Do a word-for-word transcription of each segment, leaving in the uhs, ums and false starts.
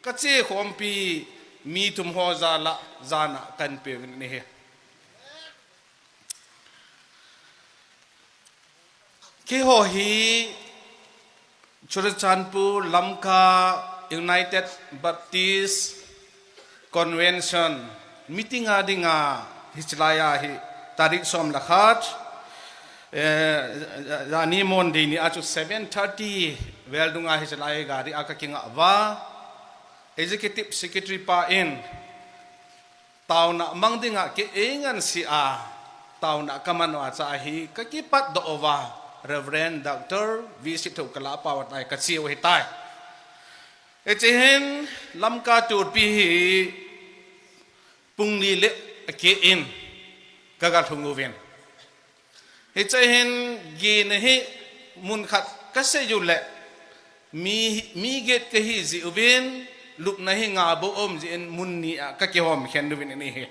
kache khompi mi thum ho jal a jana kahin peuvin ahi. Keiho hi Churachandpur Lamka United Baptist Convention meeting a dinga hichelai a hi tarik som le khat, eh, jani Monday ni a chu seven thirty vel dunga hichelai gari a kakingah uva, Executive Secretary pa in taona mang dinga kei eingansea taona kaman uva chu ahi, kakipatdoh uva Reverend Doctor V. Sitlhou kalah pau tai, kache u ahitai. Hiche hin Lamka tulpi hi pung li le akeh in kaga lhung uvin. Hiche hin gin ahi, mun khat kasei u le mi, mi get kahi jeh uvin, lupna hi nga bou um jeh in mun ni a kakihom khen uvin ahi.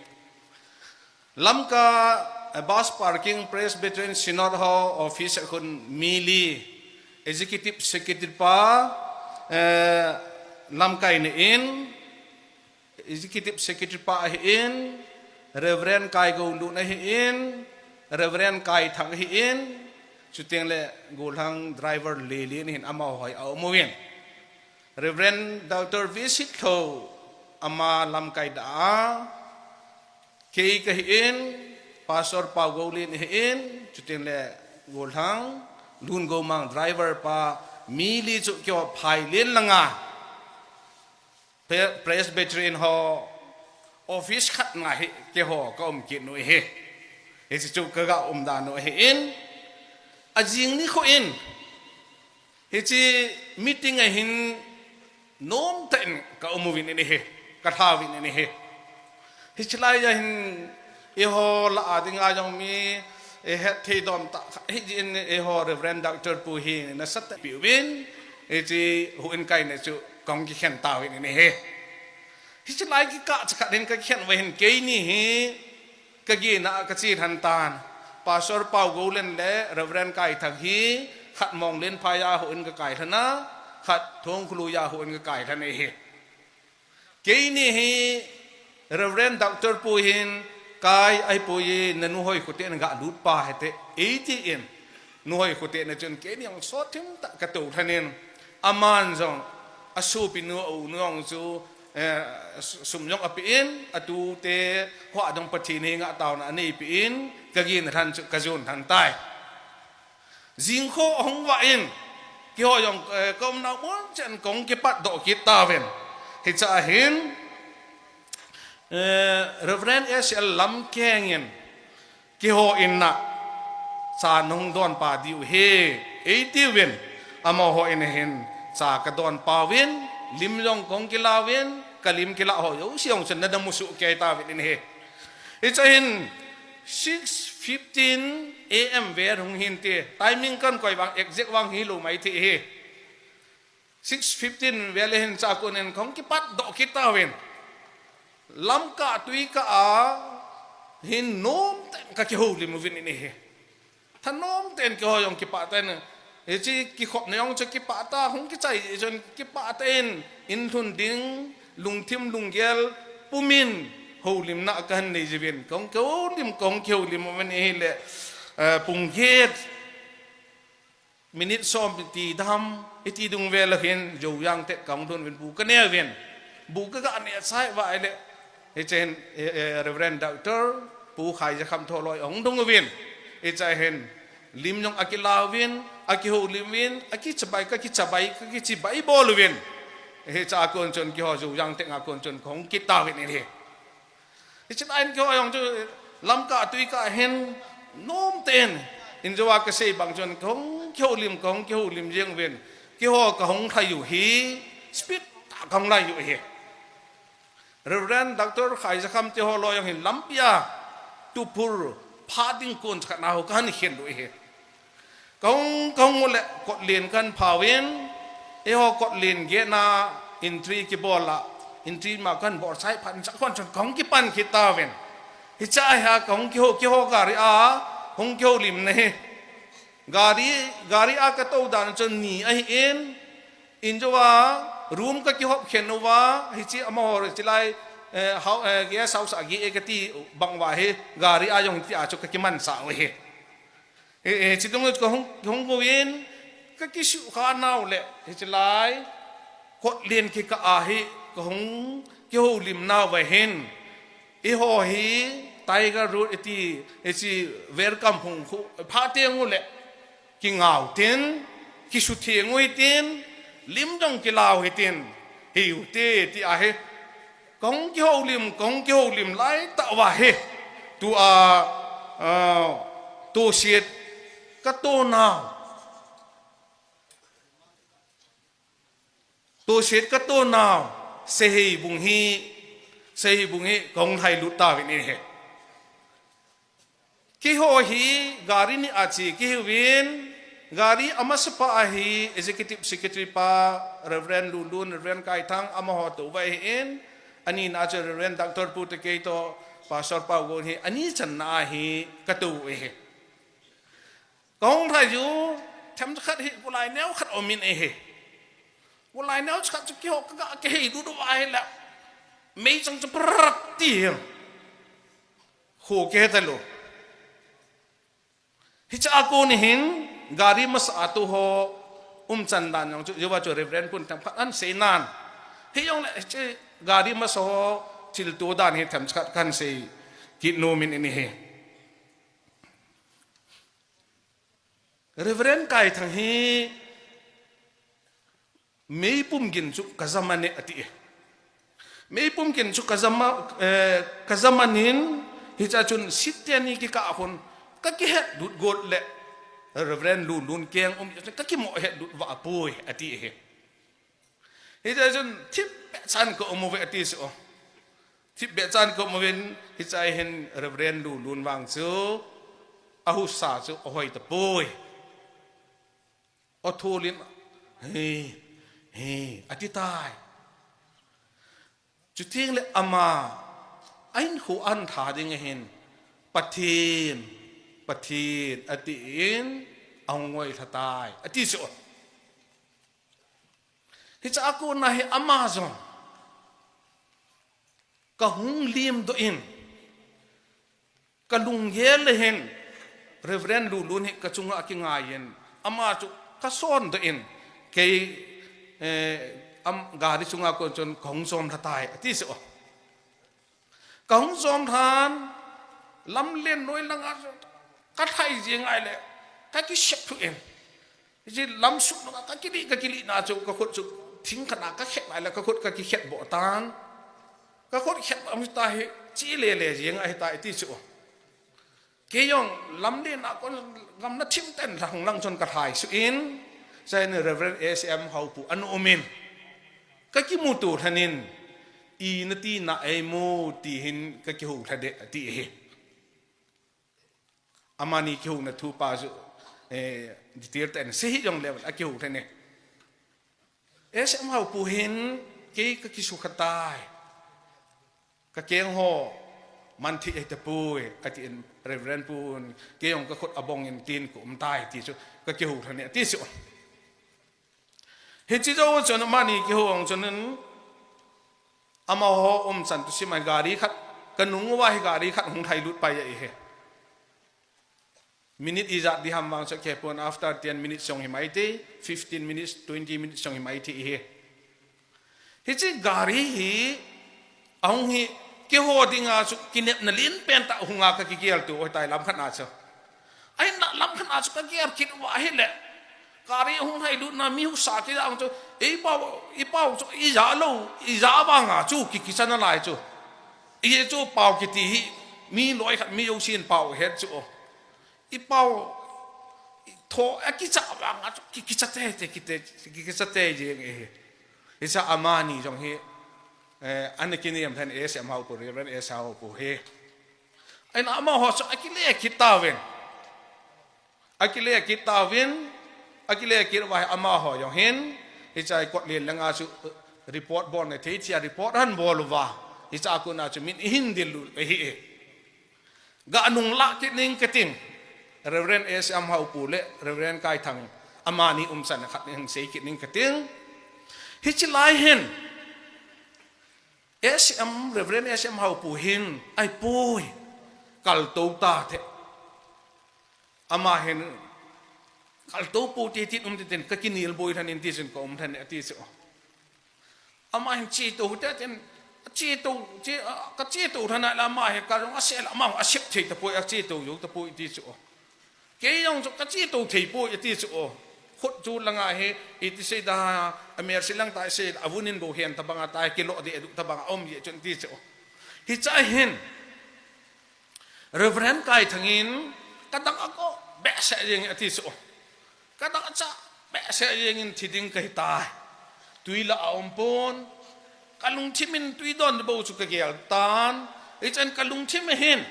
Lamka, eh, bus parking Presbyterian Synod ho office a khun mi li, Executive Secretary pa, eh, Lamka in, Executive Secretary pa ahin, Reverend Kai Gollun ahin, Reverend Kai Thang ahin, chuteng le golhang driver Lelen ahin, amaho hi aum uvin. Reverend Doctor V. Sitlhou ama lamkai da a, kei kahin, Pastor Pau Gollin ahin, chuteng le golhang Lun Gomang driver pa, mi li chu keiho phai len langa Pre-, Presbyterian ho office khat na hi keiho kaum kit u ahi. Hiche chu kaga umdan u ahin, ajing nikho in hiche meeting a hin nomtah in kaum uvin ahi, kalha uvin ahi. Hichelai a hin eiho lah a dinga jong mi, eh, hetthei dom tah khat hijeh in eiho Reverend Doctor pu hi nasatah in peh uvin, hiche houin kaina chu kahung kikhen tauvin ahi. Hichelai kikah chakhat hin kakhen uva hin keini hi kagin a kache lhon tan. Pastor Pau Gollin le Reverend Kai Thang hi khat Monglenphai a houin kakai lhon a, khat Thongkhullui a houin kakai lhon ahi. Keini hi Reverend Doctor pu hin, Kai, ahipoi nanu hoi khoteh in galut pa hite, eitin, nu hoi khoteh na chun keini jong sotthim tah katou lhon in, aman jong asopinu, aunu jong chu, eh, sum jong apen, atute ho a jong Pathen henga taona anei pen, kagin lhon chu kajon lhon tai. Jingkho ahung vah in, keiho jong, eh, kaumna mun chan kahung kipatdoh kit tauvin. Hiche a hin, eh, Reverend S L Lamkeng in, keiho in a cha nahung don pa diu ahi, eitiuvin, amaho in ahin cha kadon pauvin, lim jong kahung kila uvin, kalim kila ho jouse jong chun nada musoh kei tauvin ahi. Hiche a hin six fifteen A M vel hung hinte, timing kahin koi vang, exact vang hilou maithei ahi. Six fifteen vel a hin cha kon in kahung kipatdoh kit tauvin. Lamkah twikah a hin nomtah in kakihoulim uvin ahi. Thanom tah in keiho jong kipah tah in, hiche kikhopna jong chu kipah tah, hung kichai chun kipah tah in, in lhun ding, lungthim lunggel pumin houlimna kahin nei jiuvin. Kahung kihoulim, kahung kihoulim uvin ahile, eh, pung get, minute som iti dam, iti dung vel a hin Joyang Tet kahung lhun uvin bu kaneuvin. Bu kaga neh chai uva ahile, hiche hin, eh, eh, Reverend Doctor Pu Khaijakham Tholoi ahung lhung uvin. Hiche a hin lim jong akila uvin, akihoulim uvin, akichabai, kakichabai, kakichibai bol uvin. Hiche a kon chun keiho Joyang Tet a kon chun kahung kit tauvin ahi. Hiche lai in keiho jong chu Lamkah twikah hin nomtah in, injou a kasei bang chun kahung kihoulim, kahung kihoulim jeng uvin, keiho kahung lhai u hi, speed tah kahung lhai u ahi. Reverend Doctor Khaijakham te ho loi jong hin lampi a tuphur pha ding kon khat na ho kahin khen u ahi. Kahung, kahung u le kotlen kahin phauvin, eiho kotlen gate na entry kibol a, entry ma kahin bol chai phat in cha kon chun kahung kipan kit tauvin. Hiche a hi kahung kihou, keiho gari a hung kihoulimna ahi. Gari, gari a katou dan chun ni ahin, injou a room kakihop khen uva, hiche amaho hiche lai, eh, hou-, eh, guest house a ge e kati bang uva hi, gari a jong hitia chu kakimansah u ahi. Eh, eh, hiche teng kahung, kahung uvin, kakisuhkhah nau le, hiche lai, kotlen kikah a hi, kahung kihoulim nauva hin, eiho hi, Tiger Road iti, hiche welcome hung khu, phat teng u le, kingau tin, kisutheng u hitin, lim jong kilau hitin, hiu te, ti ahi. Kahung kihoulim, kahung kihoulim laitah uva hi. Tua, ah, toset kato nau. Toset kato nau. Seheibung hi, Seheibung hi kahung lhailut tauvin ahi. Keiho hi gari ni a che kahiuvin, gari amasapa ahi Executive Secretary pa Reverend Lulun, Reverend Kaithang amaho tou uva ahin, anina a chu Reverend Doctor Pu Takei toh Pastor Paugou hi ani channa a hi katou u ahi. Kahung lhai u, themcha khat hi golai neo khat aumin ahi. Golai neo khat chu keiho kaga kiheilut uva ahile, meichang chu prat ti hi. Kho kei talou. Hiche a kon hin, gari masa a tou ho umchan dan jong chu, hiva chu Reverend pun themkhat ahin seinan. Hijongle, hiche gari masa ho thilto dan hi themcha khat kahin sei kit nom in ahi. Reverend Kaithang hi, meipum gin chu kajam ane ati e. Meipum gin chu kajam a, eh, kajam anin, hichea chun sit teni kikah a khun, kakihetlut got le, Reverend Lulun keng um, kakimoh hetlut vah poi, ati e. Hichea chun, thipbeh chan ka um uve ati chu. Thipbeh chan ka um uvin, hichea hin Reverend Lulun vang chu, ahusa chu, ahoi tapoi. Athulin, "He, he," ati tai. Chuteng le ama, ahin khu ahin tha ding ahin, "Pathen, Pathen," atin, ahung ngoi lha tai, ati chu. Hichea kona hi ama jong, kahung limdoh in, kalunggel le hin, Reverend Lulun hi kachunga akingaiyin, ama chu kasondoh in, kei, eh, am, gari chunga kon chun kahung jom lha tai, ati chu. Kahung jom lhan, lamlen noi langa chu, kalhai jeng ahile, kakisep lhu in. Hiche lamsut langa kakilih, kakilih na chu, kakhut chu, thing khat a kakhet ahile, kakhut kakikhet boh tan. Kakhut khet boh ahita hi, chi lele jeng ahita iti chu. Kei jong lamlen a kon gamna thim ten lang lang chun kalhai suh in, chuin Reverend S M Haopu ana um in, kakimuto lhon in, ina tina eimu ti hin kakihou lhon e, ati ahi. Amani kihouna thu pa chu, eh, detail tah in sei hih jongle, akihou lhon e. S M Haopu hin kei kakisukha tai. Kakeng ho man thei ahitapoi, atin Reverend Pu in, kei jong kakhut abong in tin ka um tai ti chu, kakihou lhon e, ati chu. Hiche jou chun amani kihou jong chun, amaho umchan toh sim a gari khat, kanung uva hi gari khat hung lhailut pai ahi. Minute ijat ding ham vang chu kihepon, after ten minutes jong hi maithei, fifteen minutes, twenty minutes jong hi maithei ahi. Hiche gari hi, ahung hi, keiho dinga chu kinepna lenpen tah hunga kakigel tou ahitai lamkhat na chu. Ahinla lamkhat na chu kagel kit uva ahile, gari hung lhailut na mi husa kija chu, ei pao, i pao chu ija lou, ija vanga chu ki, kicha nalai chu. Ijeh chu pao kiti hi, mi loi khat mi jousen pao het chu. I pao, i tho, akicha vanga chu, ki, kicha teitei, kite, ki, kicha tei jeng ahi. Hichea amani jong hi, eh, ana kinem lhon S M Haopu, Reverend S M Haopu hi. Ahin amaho chu akile kit tauvin. Akile kit tauvin, akile kit uva hi amaho jong hin, hichea kotlen langa chu, eh, report bol na thei thei a report ahin bol uva. Hichea kona chu min ahin dil lut ahi e. Ga nung lah kit ning kating. Reverend S M Haopu le Reverend Kaithang amani umchan khat hin sei kit ning kating. Hichi lai hin, S M, Reverend S M Haupu hin, ai pui, kaltou ta te. Ama hin, kaltou pu ti tin um ti tin, ka kinil boi than in ti sin ka um than ati chu. Ama hin chi to te tin, chi to, chi, a, ka chi to than la ama hin, ka jong a se la ama a sep thei ta poi, a chi to jo ta poi ti chu. Kei jong chu ka chi to thei poi ati chu o. Khut chu langa hi, iti sei da, a mer si lang tai sei, a vunin bo hen ta banga tai, kilo de du ta banga om ye chun ti chu o. Hicha hin, Reverend Kaithang in, ka dang a ko, be se jeng ati chu o. Ka dang a cha, be se jeng in thi ding ka hi tai. Tui la a om pon, ka lungthim in tui don bo chu ka gel tan. Hichan ka lungthim hin,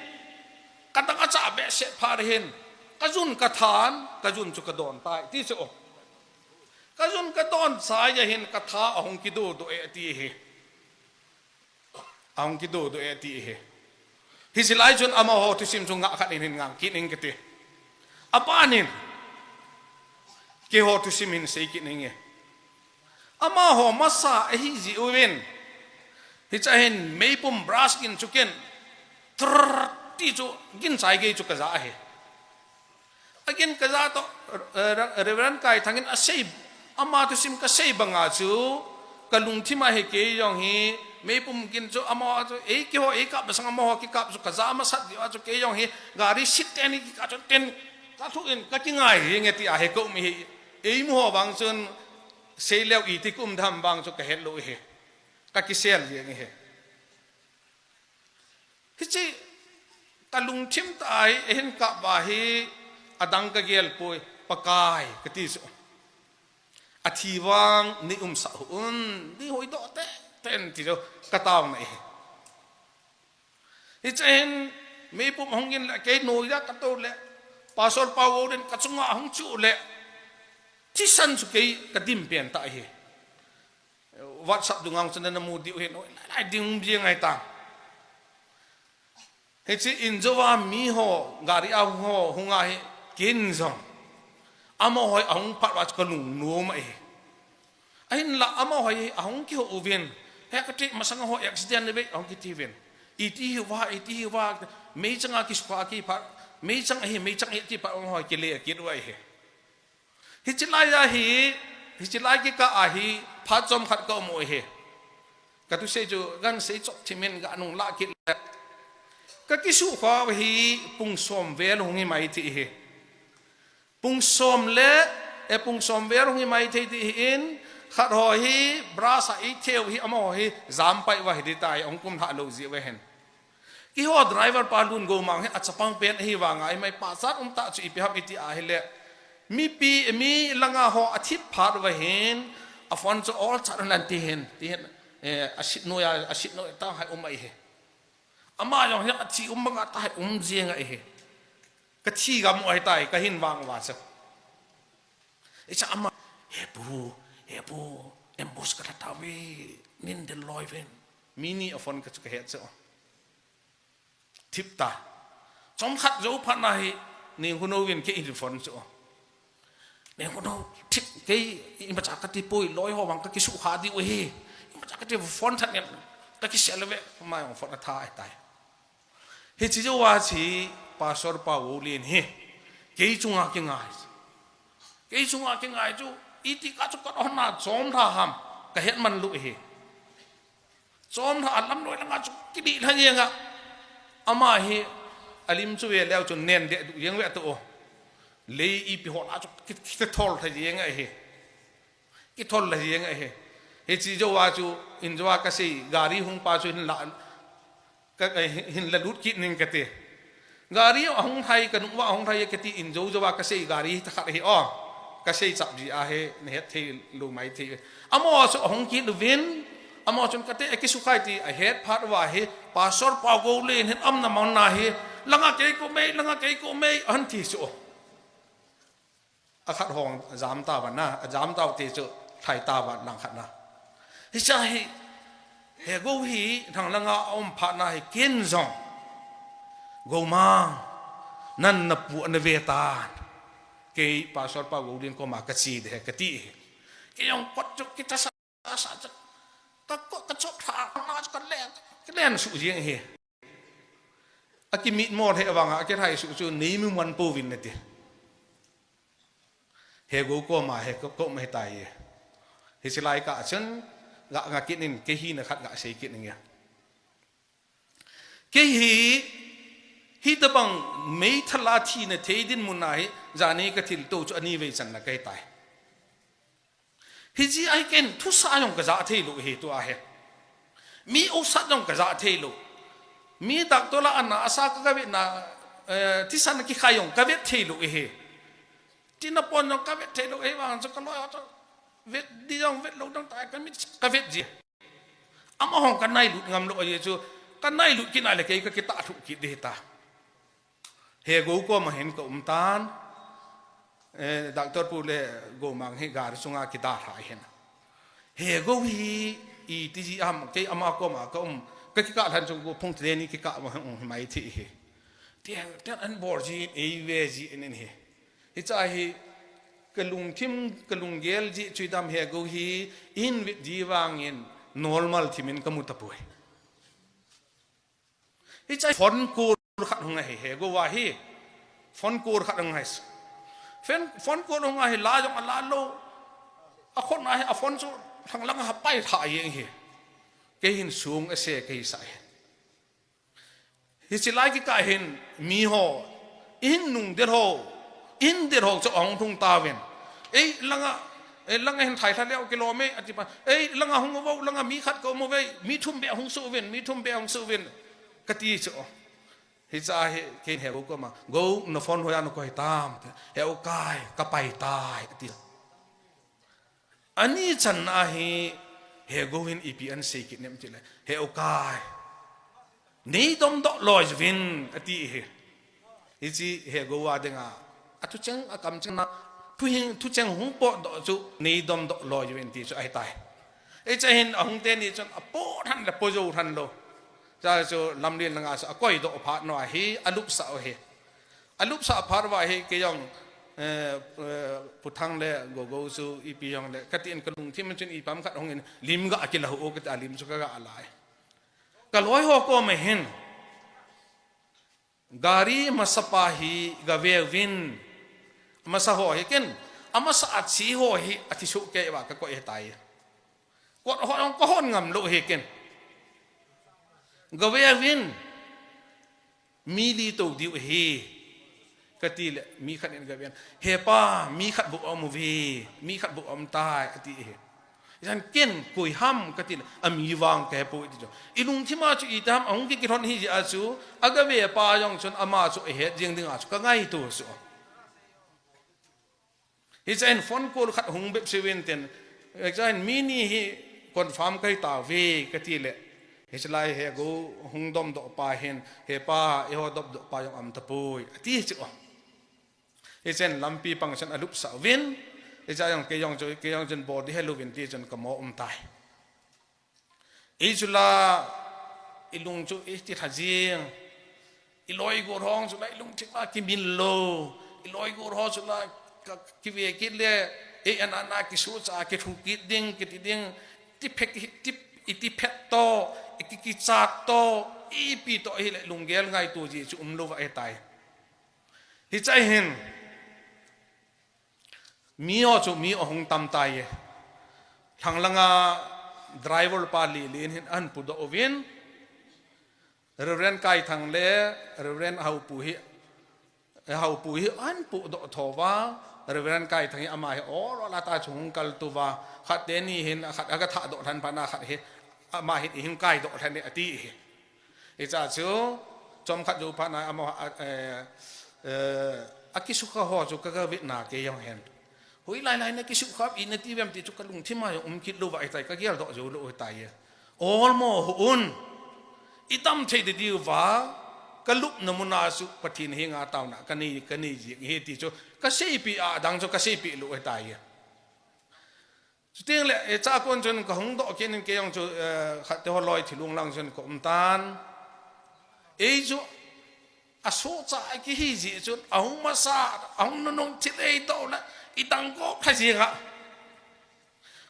ka dang a cha be se pha hin, ka jun ka than, ka jun chu ka don tai, ti chu o. Ka jun ka don sai hin ka tha a hung kido do e ti hi. A hung kido do e ti hi. Hichi lai chun amaho thusim chu nga khat in hin ngang kit ning kati. Apanin, keiho thusim hin sei kit ning e. Amaho masa ahi ji uvin. Hicha hin meipum brush gin chu ken. Trrr ti chu gin chai gei chu ka ja ahi. Again, ka ja to, eh, Reverend Kaithang in a sei, ama thusim ka sei banga chu, ka lungthim a hi kei jong hi, meipum gin chu amaho chu, ei keiho, ei kap masang amaho kikap chu, ka ja masat diu a chu kei jong hi, gari sit teni kikap chu ten, ka thu in, ka kingai hi nge ti a hi ka um hi, ei mu ho bang chun, sei leo iti ka um tham bang chu ka het lou hi, ka kisel hi nge hi. Hichi, ka lungthim tai, ehin kap ba hi, adang ka gel poi, Pakai, ka ti chu. A thi vang, nei umsah u un, nei hoi do te, ten ti chu, ka tao na e. Hicha hin, meipum hung in le, kei noi da ka to le, Pastor Pa Wo den ka chunga hung chu le, thisan chu kei ka dim pen ta hi. WhatsApp dungang chun na mu diu hin, oi, lai, lai ding um jeng ai ta. Hichi in jo va mi ho, gari a ho, hung a hi, kin jong. Amaho hi ahung phat va chu ka lungnom ahi. Ahin la amaho hi ahung kiho uvin. He ka ti masang ho accident le ve ahung kiti uvin. Iti hi va, iti hi va, meichang a kisukha ki phat, meichang ahi, meichang ahi ti phat amaho kile kit u ahi. Hichi lai a hi, hichi lai kikah a hi, phat chom khat ka um u hi. Ka thusei chu, kan sei chop thimin ka nung la kit le. Ka kisukha hi, pung som vel hung hi mai thei hi. Pung som le, e pung som vel hung hi mai thei ti hi in, khat ho hi, brush a i theu hi, amaho hi, jam pai va hi di tai, ong kum lha lou ji ve hen. Keiho driver pa lun go mang hi a chapang pen ahi vanga, i mai pa chat um ta chu ipi ham iti a hile. Mipi, mi langa ho a thip phat va hin, a phone chu ol chat un lan ti hin, ti hin, eh, a sit noi a, a sit noi ta hai um ai hi. Ama jong hi a thi um banga ta hai um jeng ai hi. Ka thi gam u ai tai, ka hin vang va chu. Hicha ama, he pu, he pu, ambush ka la ta ve, nin del loi ven. Mi ni a phone ka chu ka het chu. Thip ta. Chom khat jo phat na hi, ning huno vin ke in phone chu. Ning huno thip ke i macha ka ti poi loi ho bang ka kisukha diu hi. I macha ka ti phone that ngen ka kisel ve ma jong phone a tha ai tai. Hichi jo a chi Pastor Pa Wo Lin hi. Kei chunga kingai. Kei chunga kingai chu iti ka chu ka hon na chom tha ham ka het man lou hi. Chom tha a lam loi langa chu kidi lha jeng a. Ama hi a lim chu ve leu chu nen de du jeng ve to. Lei ipi ho la chu ki, kithol tha jeng a hi. Kithol la jeng a hi. Hichi jo a chu in jo a ka sei gari hung pa chu hin la, ka, eh, hin la lut kit ning ka ti. Gari ahung thai, ka nung va ahung thai ka ti in jo jo va ka sei gari ta khat hi o. Ka sei chap ji a hi, na het thei lou mai thei. Amaho chu ahung kit uvin, amaho chun ka te a kisukha ai ti a het phat va hi, Pastor Pa Wo Lin hin am na mang na hi, langa kei ko mei, langa kei ko mei, an ti chu. A khat hong jam ta va na, a jam ta ti chu thai ta va lang khat na. Hicha hi, he go hi, thang langa a um phat na hi, kin jong. Go ma, nan na pu na ve ta. Kei Pastor Pa Wo Lin ko ma ka chi de ka ti. Kei jong kot chu kita sa asa chu, ka ko, ka chop tha, na chu ka len, ka len suh jeng hi. A kimit mol he vanga, a kilhai suh chu, nei mu man pouvin nati. He Gou koma, he ko, ko ma he tai. Hiche lai kah chun, ga, ga kit in, kei hina khat ga sei kit in nge. Kei hi, hitabang meithal a thina thei dinmun a hi, janhi ka thilto chu ani vei channa kahi tai. Hiche a hi ken thusa jong ka ja thei lou hi tua hi. Mi osat jong ka ja thei lou. Mi doctor la ana asa ka, ka vetna, eh, thisan kikhai jong ka vet thei lou hi. Tina pon jong ka vet thei lou hi vang chu ka loi a chu. Vet di jong vet lou dang tai ka mit ka vet ji. Amahon ka nailut ngam lou ahi chu, ka nailut kit na le kei ka kitah thuh kit ding ta. He Gou koma hin ka um tan, eh, doctor pu le Goumang hi gari sunga kidalha ahin. He Gou hi iti ji ham, kei ama koma ka um, ka kikah lhan chu Gou Phungthile ni kikah ma hung hi mai thi hi. Tiang, tiang an bol ji, ei ve ji in in hi. Hiche a hi, ka lungthim, ka lunggel ji chu idam He Gou hi, in vet ji vangin normal thimin ka mu tapoi. Hiche a hi phone call khat hung ahi, He Gou a hi. Phone call khat hung ahi. Phone, phone call hung ahi, la jong ala lou. A khut na hi, a phone chu lhang lang a pai tha jeng hi. Kei hin sung ase kei sa hi. Hiche lai kikah hin mi ho, i hin nung del ho, i hin del ho chu ahung lhung tauvin. Ei, langa, ei, langa hin thai lha leu kilom e, ati pa. Ei, langa hung uvo, langa mi khat ka um uve, mi thum beh hung suh uvin, mi thum beh hung suh uvin. Kati chu. Hiche a hi, kei He Gou koma, Gou, na phone hoiya na koi tam. He u kai, ka pai tai, ati. Ani channa hi, He Gou hin ipi ahin sei kit nem tile, He u kai. Nei domdoh loi uvin, ati hi. Hiche He Gou a dinga, a thucheng, a kamcheng na, thuhing, thucheng hung potdoh chu, nei domdoh loi uvin ti chu ahi tai. Hiche a hin ahung teni chun, a pot lhan le po jou lhan lou. Cha chu lamlen langa chu, a koidoh phat nua hi, a lupsah u hi. A lupsah phat uva hi kei jong, eh, eh, Pu Thang le Gogou chu ipi jong le, ka tin ka lungthim chun ipi ham khat hung in lim ga kila u kati a lim chu ka ga lai. Ka loi ho koma hin, gari masa pa hi ga ve uvin, masa ho hi ken, a masa a chi ho hi a thi suh kei uva ka koi he tai. Kot ho jong ka hon ngam lou hi ken. Ga ve uvin, mi li tou diu hi. Ka ti le, mi khat in ga ve in, he pa, mi khat bou um uve, mi khat bou um tai, ati hi. Jan ken, koi ham, ka ti le, a mi vang ka he poi ti chu. I lungthim a chu iti ham, ahung ki kilhon hi jeh a chu, a ga ve pa jong chun ama chu a het jeng ding a chu, ka ngaito chu. Hiche a hin phone call khat hung bep seh uvin tin, hiche a hin mi ni hi confirm ka hi tauve ka ti le, hiche lai Hegou hung domdoh pa hin, he pa, eiho domdoh pa jong um tapoi, ati chu. Hiche a hin lampi pang chun a lupsah uvin, hiche a jong kei jong chu, kei jong chun bol ding helouvin ti chun ka mo um tai. Ei chu la, i lung chu i ti lha jing. I loi gol ho chu la, i lungthim a kimin lou. I loi gol ho chu la, ka, kive kit le, ei ana na kisuhcha, kithu kit ding, kiti ding. Ti phet, ti, i ti phet to, i ki, kichat to, ipi to, ahile lunggel ngaito ji chu um lou va ahi tai. Hiche a hin. Mi ho chu mi ahung tam tai e. Lhang langa driver pa Lelen hin ahin pudoh uvin. Reverend Kaithang le Reverend Haopu hi, Haopu hi ahin pudoh tho uva. Reverend Kaithang hi ama hi ol ol a ta chu hung kal tou va. Khat teni hin, khat aga thahdoh lhan phat na khat hi, ama hin eihin kaidoh lhan e ati hi. Hiche a chu, chomkhat jou phat na, ama, a, eh, eh, a kisukha ho chu ka, ka vetna kei jong hin. Hoilai lai na kisukha ina ti vem ti chu ka lungthim a jong um kit lou va ahi tai, ka geldoh jou lou ahi tai. Olmo hih un. I dam thei ding diu va, ka lupna mun a chu Pathen henga taona ka nei, ka nei jing ahi ti chu, ka seipeh a dang chu ka seipeh lou ahi tai. Chuteng le, eh, chua kon chun ka hung doh kit in kei jong chu, eh, khat te ho loi thilung lang chun ka um tan. Ei chu, a sohcha a kihi jeh chun, ahung masa, ahung nunung thil ei doh le, i dang kop lha jing a.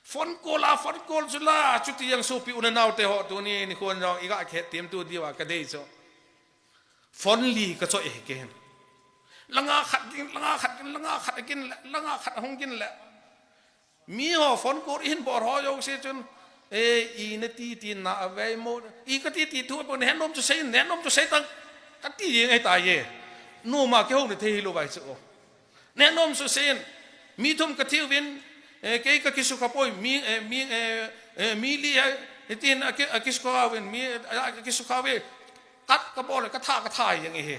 Phone call a, phone call chu la, chuti jeng sopi u le nao te ho, tuni nikho jong iga kihet them tu diu a kadei chu. Phone li kachoi e kei hin. Langa khat gin, langa khat gin, langa khat gin le, langa khat hung gin le. Mi ho phone call ihin bol ho jouse chun, "E, i nati ti na avei mo, i kati ti thu pon, nenom chu seiyin, nenom chu sei tang," kati jeng ahitai e. Noma kihou na thei hilou vai chu. Nenom chu seiyin, mi thum kathi uvin, e, kei kakisukha poi, mi, e, mi, e, e, mi li, e, hitin aki-, akisukha uvin, mi, e, akisukha uve, kat kabol, katha, katha jeng ahi.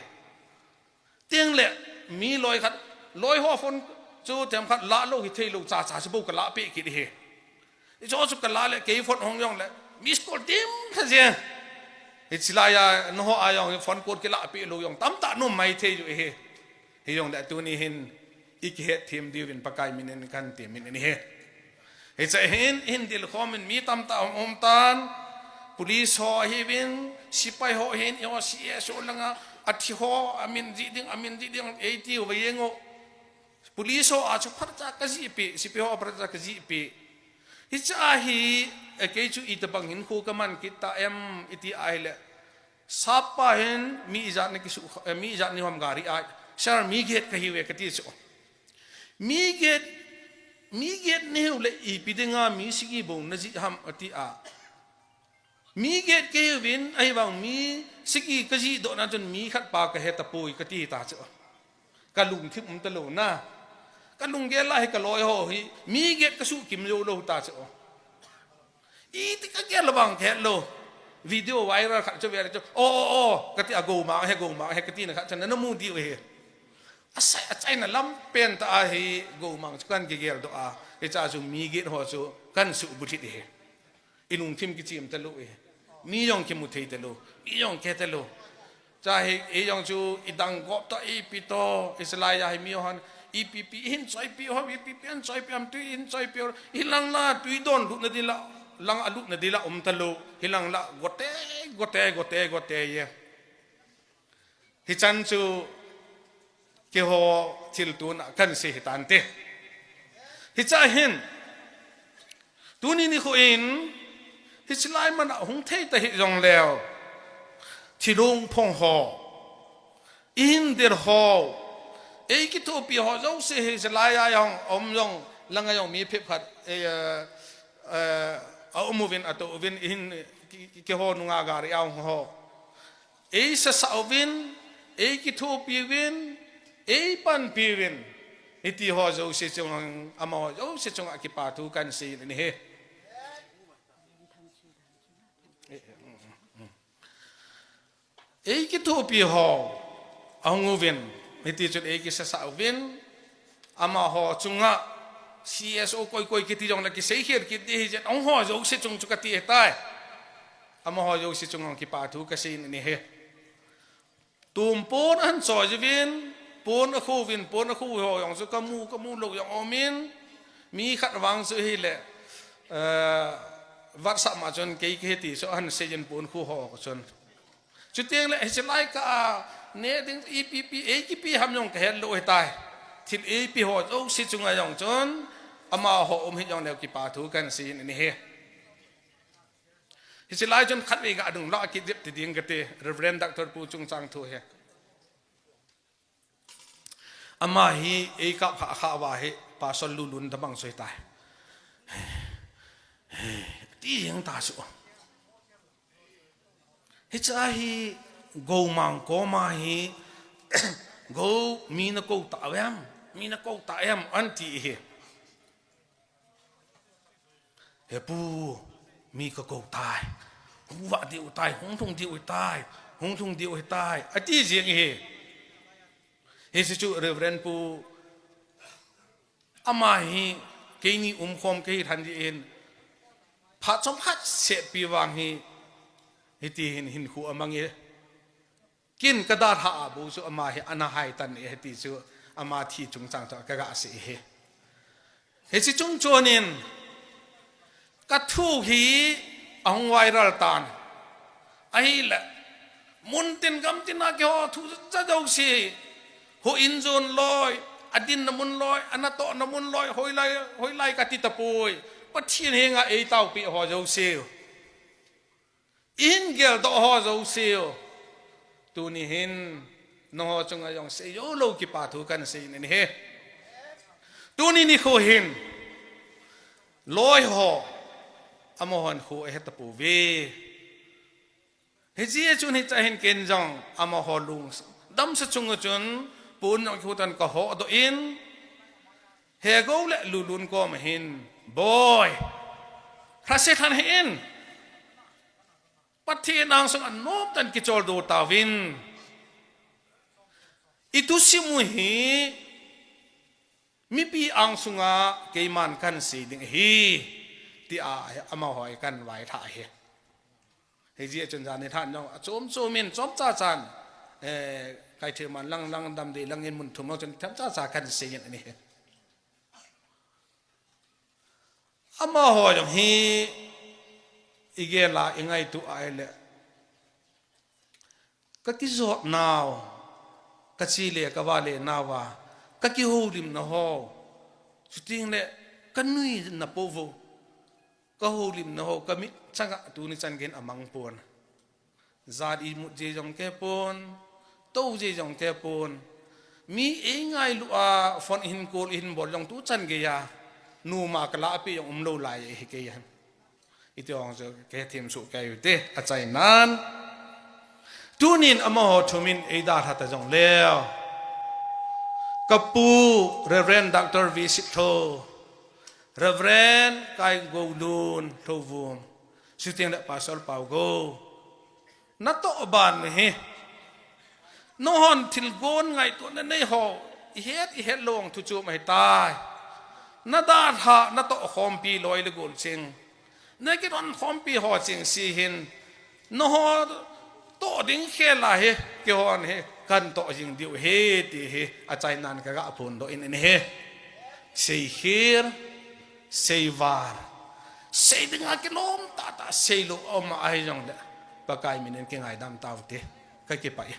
Tengle, mi loi khat, loi ho phone chu themkhat la lou hithei lou cha cha chu bou kala peh kit ahi. Hicho chu kala le kei phone hung jong le, miss call dimkha jeng. Hiche laiya, nangho a jong phone call kila peh lou jong tamtah nom maithei u ahi. Hijongle tuni hin, ikihet them diuvin Pakai minin kahin temin ahi. Hiche hin, hin dil khomin mi tamtah um, um tan. Police ho ahiuvin, sepai ho ahin, eiho C S O langa, athi ho, amin jih ding, amin jih ding, eiti uva jeng u. Police ho a chu phatcha kajih pi, sepai ho phatcha kajih pi. Hiche a hi, e, kei chu itobang hinkho kaman kit ta em, iti ahile. Sap pa hin, mi ijat nakisu, e, mi ijat nahim gari a, "Sir, mi get kahiuve," kati chu. Mi get, mi get nahiu le ipi dinga mi sagi bou najih ham ati a. Mi get kahiuvin, ahivang mi sagi kajih doh na chun mi khat pa kahe tapoi kati ta chu. Kalungthim um talou na. Kalunggel a hi kaloi ho hi, mi get kasuh kim jou lou ta chu. Iti kagel vang kahet lou. Video viral khat chu ve chu. "O, o, o," kati a, "Goumang ahi, Goumang ahi," kati na khat chu nana mu diu ahi. Asai, achaina lam pen tah a hi Goumang chu kahin kigel doh a. Hiche a chu mi get ho chu kahin suh bulhit ahi. Ilungthim kichim talou ahi. Mi jong kimu thei talou. Mi jong kihe talou. Cha hi, ei jong chu idang gop to, ipi to, hiche laiya hi mi hon, ipi pi, ihin choipi ho, ipi pi, ihin choipi ham, tui ihin choipi ho, hilang la, tui don lut na ding la, lang a lut na ding la, um talou, hilang la, gote, gote, gote, gote, ye. Hichan chu, keiho thil tuna kahin sei hitante. Hiche a hin, tuni nikho in, hiche lai man a hung thei ta hih jongleu, thilung phong ho, ihin dil ho, ei kithopi ho jouse hiche laiya jong, um jong, langa jong mi phep khat, e, e, e, aum uvin, ato uvin, ihin, ki, ki, keiho nunga gari a hung ho. Ei sasah uvin, ei kithopi uvin, ei panpi uvin. Hiti ho jouse chunga, amaho jouse chunga kipa thu kahin sei in ahi. Ei kithopi ho, ahung uvin, hiti chun ei kisasah uvin, amaho chunga C S O koi koi kiti jongle kisei khel kit ding ahi jeh in, ahung ho jouse chung chu kati ahitai. Amaho jouse chunga kipa thu kasei in ahi. Tum pon ahin choi uvin, pon akhu uvin, pon akhu ho jong chu kamu, kamu lou jong aumin, mi khat vang chu ahile, eh, WhatsApp ma chun kei kahi ti chu ahin sei in pon khu ho chun. Chuteng le, hiche lai kah a, neh ding, ipi pi, ei kipe ham jong kahet lou ahitai. Thil ei pe ho jouse chunga jong chun, amaho um hih jongleu kipa thu kahin sei in ahi. Hiche lai chun khatvei ga nung lah kit jep ti ding kati, Reverend Doctor Pu chungchang thu ahi. Ama hi ei kap kha, kha uva hi, Pastor Lulun tabang chu ahitai. Ti jeng ta chu. Hiche a hi Goumang koma hi, Gou mi nakou tah em, mi nakou tah em, ahin ti ahi. He pu, mi kakou tai. Hung vah diu tai, hung lhung diu tai, hung lhung diu tai. Ati jeng ahi. Hiche chu Reverend Pu, ama hi keini umkhom kahi lhan jeh in, phat chomkhat setpi vang hi, hiti hin hinkho amang e. Kin kadalhah a bou chu ama hi ana hai tan e, hiti chu ama thi chungchang chu kaga sei ahi. Hiche chung chon in, kathu hi ahung viral tan. Ahile, mun tin gam tin a keiho thu cha jouse, houin jon loi, adinna mun loi, anatohna mun loi, hoilai, hoilai kati tapoi. Pathen henga eitaopi ho jouse u, ihin geldoh ho jouse u, tuni hin nangho chunga jong seijou lou kipa thu kahin sei in ahi. Tuni nikho hin loi ho, amahon kho ahetapouve. Hijeh chun hiche hin ken jong amaho lungdamsa chunga chun pon jong kihutan kahodoh in, Hegou le Lulun koma hin, Boi, lhase lhon hih in, Pathen angsunga nomtah in kicholdo tauvin, ithusim u hi mipi angsunga keiman kahin sei ding ahi, tia amaho kahin vailhah ahi. Hijeh chun janhi lhan jong achom chom in chomcha chan, eh, Kaithel man lang lang, Damdei lang in mun thum lang chun themcha cha kahin sei in ahi. Amaho jong hi igel a ingaito a ahile, kakijot nau, kache le kavale nauva, kakihoulimna ho, chutengle kanuina pou vo, kahoulimna ho kamit changa tuni chan geiyin amang pon. Jat imut jeh jong kei pon, tou jeh jong kei pon. Mi eingailu a phone ihin call ihin bol jong tuchan geiya numa kalahpeh jong umlou lai ahi keiya. Iti jong chu kahethem soh kei u hite, achainan. Tunin amaho thumin eidalha ta jongleu, kapu Reverend Doctor V Sitlhou, Reverend Kaigoulun Lhouvum, chutengle Pastor Paugou, natoh ban ahi. Nanghon thilgon ngaito nanei ho ihet ihet lou thuchom ahitai. Nadalhah natohkhompi loi le gol cheng, nakidonkhompi ho chengse hin, nangho toh ding khel a hi keihon hi kahin toh jing diu ahi ti hi achainan kaga phondoh in ahi. Seikhel, seival, sei dinga kilom tahtah seilou aum ahijongle, Pakai min in kingaidam taute, kakipah e.